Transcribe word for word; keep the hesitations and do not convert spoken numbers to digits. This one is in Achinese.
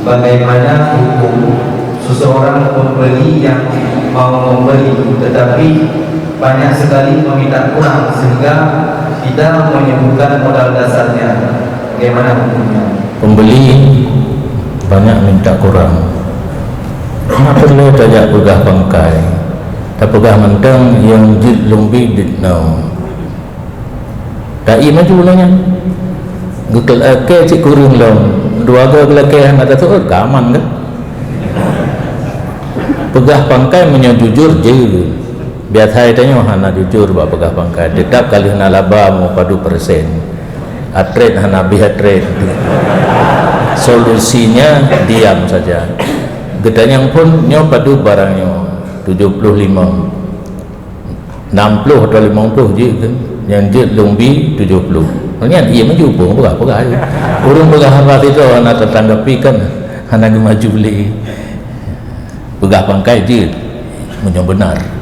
Bagaimana hukum seseorang pembeli yang mau membeli tetapi banyak sekali meminta kurang sehingga tidak menyebutkan modal dasarnya? Bagaimana hukumnya? Pembeli banyak minta kurang. Hana peureulée tajak peugah pangkai. Tapeugah mantong nyang jeuet lôn bi deuh noe. Taie maju lagée nyan. Geulakée cit kureueng lom. Dua goe geulakée hana taseuôt, ka aman kan? Peugah pangkai meunyoe jujur jeuet. Biasa tanyoe hana jujur bak peugah pangkai. Teutap ka lheueh na laba meupadu persen. Atret hana habéh atret. Solusinya diam saja. Geutanyong phon nyoe padub barang nyoe, tujoh ploh limong. Nam ploh atau limong ploh jeuet kan? Nyang jeuet lôn bi tujoh ploh. Nyan ie maju pun peugah-peugah je. Ureuëng peugah haba sidroe hana tatanggapi kan, hana geumaju lé. Peugah pangkai jeuet meunyoe beunar.